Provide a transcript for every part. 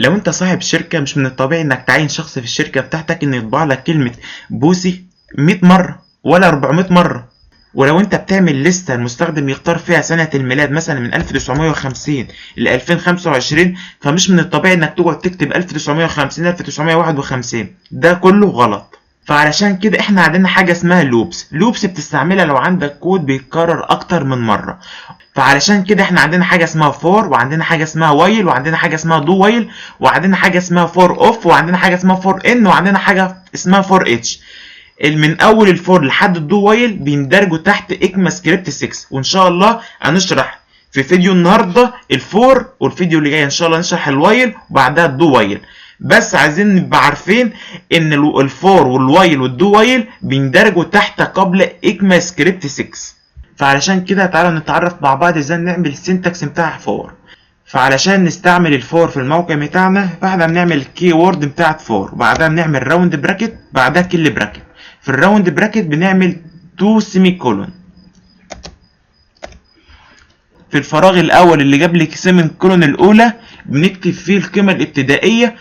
لو انت صاحب شركة، مش من الطبيعي انك تعين شخص في الشركة بتاعتك ان يطبع لك كلمة بوسي 100 مرة ولا 400 مرة. ولو انت بتعمل لستة المستخدم يختار فيها سنة الميلاد مثلا من 1950 ل 2025، فمش من الطبيعي انك تقعد تكتب 1950 1951، ده كله غلط. فعلشان كده احنا عندنا حاجة اسمها loops. loops بتستعملها لو عندك كود بيتكرر اكتر من مرة. فعلشان كده احنا عندنا حاجة اسمها for، وعندنا حاجة اسمها while، وعندنا حاجة اسمها do while، وعندنا حاجة اسمها for of، وعندنا حاجة اسمها for in، وعندنا حاجة اسمها for each. من اول ال for لحد ال do while بيندرجوا تحت ECMAScript 6، وان شاء الله هنشرح في فيديو النهارده ال for، والفيديو اللي جاي ان شاء الله نشرح ال while وبعدها ال do while. بس عايزين نبقى عارفين ان ال for وال while وال do while بيندرجوا تحت قبل ECMAScript 6. فعلشان كده تعالوا نتعرف مع بعض ازاي نعمل ال syntax بتاع for. فعلشان نستعمل ال for في الموقع بتاعنا، فاحنا بنعمل keyword بتاعت for، وبعدها بنعمل round bracket، بعدها curly bracket. في ال round bracket بنعمل 2 semicolon. في الفراغ الاول اللي قبل semicolon الاولى بنكتب فيه القيمة الابتدائية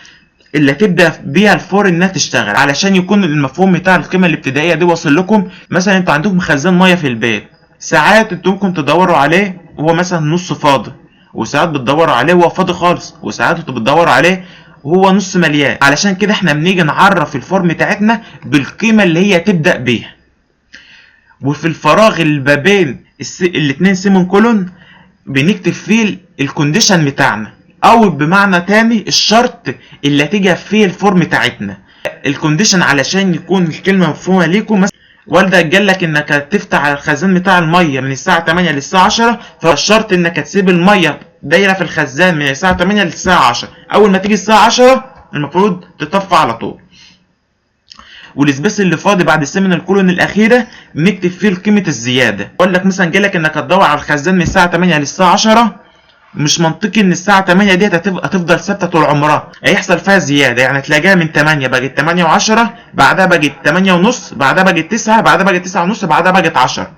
اللي هتبدا بيها ال for انها تشتغل. علشان يكون المفهوم بتاع القيمة الابتدائية دي واصل لكم، مثلا انتوا عندكم خزان مية في البيت، ساعات انتوا ممكن تدوروا عليه وهو مثلا نص فاضي، وساعات بتدوروا عليه وهو فاضي خالص، وساعات انتوا بتدوروا عليه وهو نص مليان. علشان كده احنا بنيجي نعرف ال for بتاعتنا بالقيمة اللي هي تبدا بيها. وفي الفراغ اللي ما بين الاتنين semicolon بنكتب فيه ال condition بتاعنا، او بمعنى تاني الشرط اللي هتيجي فيه ال for بتاعتنا، ال condition. علشان يكون الكلمة مفهومه ليكم، مثلا والدك قال لك انك هتفتح الخزان بتاع المية من الساعة 8 للساعة 10، فالشرط انك هتسيب المية دايرة في الخزان من الساعة 8 للساعة 10. اول ما تيجي الساعة 10 المفروض تطفى على طول. وال space اللي فاضي بعد ال semicolon الاخيرة بنكتب فيه قيمة الزياده. اقول لك مثلا جالك انك هتدور على الخزان من الساعة 8 للساعة 10، مش منطقي ان الساعة 8 دي هتفضل ثابتة طول عمرها، هيحصل فيها زيادة، يعني تلاقيها من 8 بقت 8 و10، بعدها بقت 8 ونص، بعدها بقت 9، بعدها بقت 9 ونص، بعدها بقت 10.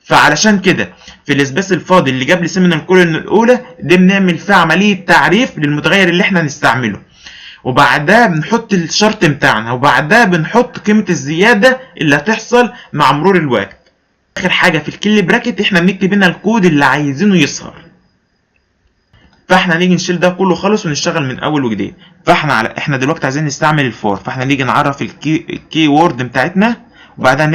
فعلشان كده في ال space الفاضي اللي قبل semicolon الاولى دي بنعمل فيها عملية تعريف للمتغير اللي احنا هنستعمله، وبعدها بنحط الشرط بتاعنا، وبعدها بنحط قيمة الزيادة اللي هتحصل مع مرور الوقت. اخر حاجة في ال curly bracket احنا بنكتب هنا الكود اللي عايزينه يظهر. فاحنا نيجي نشيل ده كله خالص ونشتغل من اول وجديد. فاحنا على احنا دلوقتي عايزين نستعمل ال for، فاحنا نيجي نعرف ال keyword بتاعتنا، وبعدها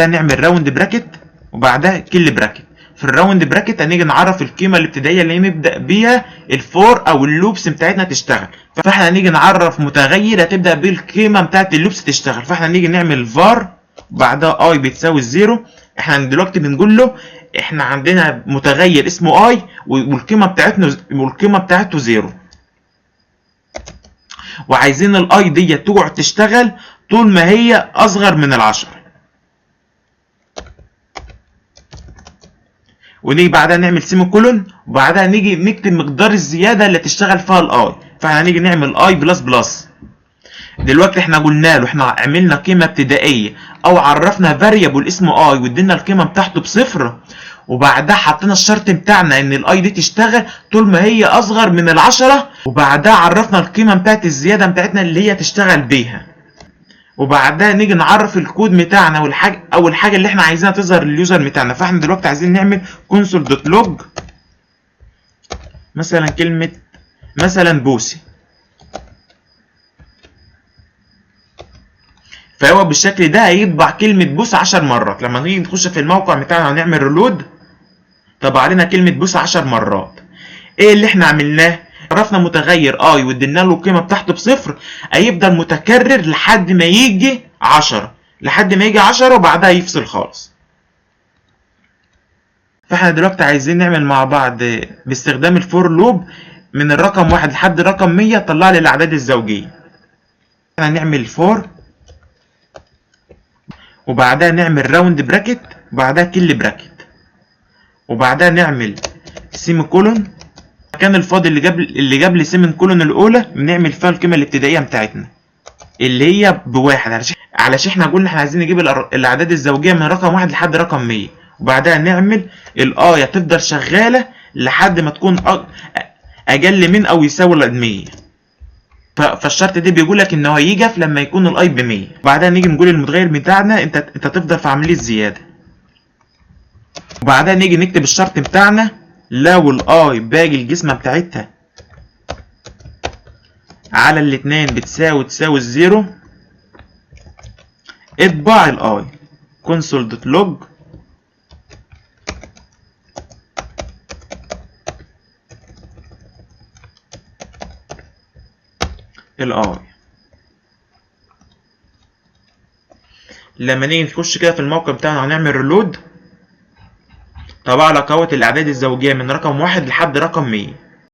نعمل round bracket، وبعدها curly bracket. في ال round bracket هنيجي نعرف القيمة الابتدائية اللي نبدا بيها ال for او ال loops بتاعتنا تشتغل. فاحنا نيجي نعرف متغير هتبدا بيه القيمة بتاعت ال loops تشتغل. فاحنا نيجي نعمل var بعدها i بتساوي ال zero. احنا دلوقتي بنقول له احنا عندنا متغير اسمه i والقيمة بتاعته zero، وعايزين ال i دي تقعد تشتغل طول ما هي اصغر من ال10. ونيجي بعدها نعمل semicolon، وبعدها نيجي نكتب مقدار الزيادة اللي تشتغل فيها ال i. فاحنا نيجي نعمل i plus plus. دلوقتي احنا قلنا له احنا عملنا قيمة ابتدائية او عرفنا variable اسمه i وادينا القيمة بتاعته بصفر، وبعدها حطينا الشرط بتاعنا ان ال i دي تشتغل طول ما هي اصغر من ال10، وبعدها عرفنا القيمة بتاعت الزيادة بتاعتنا اللي هي تشتغل بيها. وبعدها نيجي نعرف الكود بتاعنا والحاجة او الحاجة اللي احنا عايزينها تظهر لل user بتاعنا. فاحنا دلوقتي عايزين نعمل console dot log مثلا كلمة مثلا بوسي. فهو بالشكل ده هيطبع كلمة بوس 10 مرات. لما نيجي نخش في الموقع بتاعنا ونعمل reload طبع علينا كلمة بوس 10 مرات. ايه اللي احنا عملناه؟ عرفنا متغير i وادينا له القيمة بتاعته بصفر، هيفضل متكرر لحد ما يجي 10، لحد ما يجي 10 وبعدها يفصل خالص. فاحنا دلوقتي عايزين نعمل مع بعض باستخدام ال for loop من الرقم 1 لحد الرقم 100 طلع لي الاعداد الزوجية. احنا هنعمل for وبعدها نعمل round bracket، وبعدها curly bracket، وبعدها نعمل semicolon. المكان الفاضي اللي قبل semicolon الاولى بنعمل فيها القيمة الابتدائية بتاعتنا اللي هي بواحد، علشان احنا قلنا احنا عايزين نجيب الاعداد الزوجية من رقم 1 لحد رقم 100. وبعدها نعمل ال i هتفضل شغالة لحد ما تكون اقل من او يساوي ال 100. فالشرط ده بيقول لك ان هو يقف لما يكون ال i ب 100. وبعدها نيجي نقول المتغير بتاعنا انت تفضل في عملية زياده. وبعدها نيجي نكتب الشرط بتاعنا، لو ال i باقي القسمة بتاعتها على الاتنين بتساوي تساوي ال zero، اطبع ال i console dot log ال i. لما نيجي نخش كده في الموقع بتاعنا هنعمل reload، طبع لك اهوت الاعداد الزوجية من رقم 1 لحد رقم 100.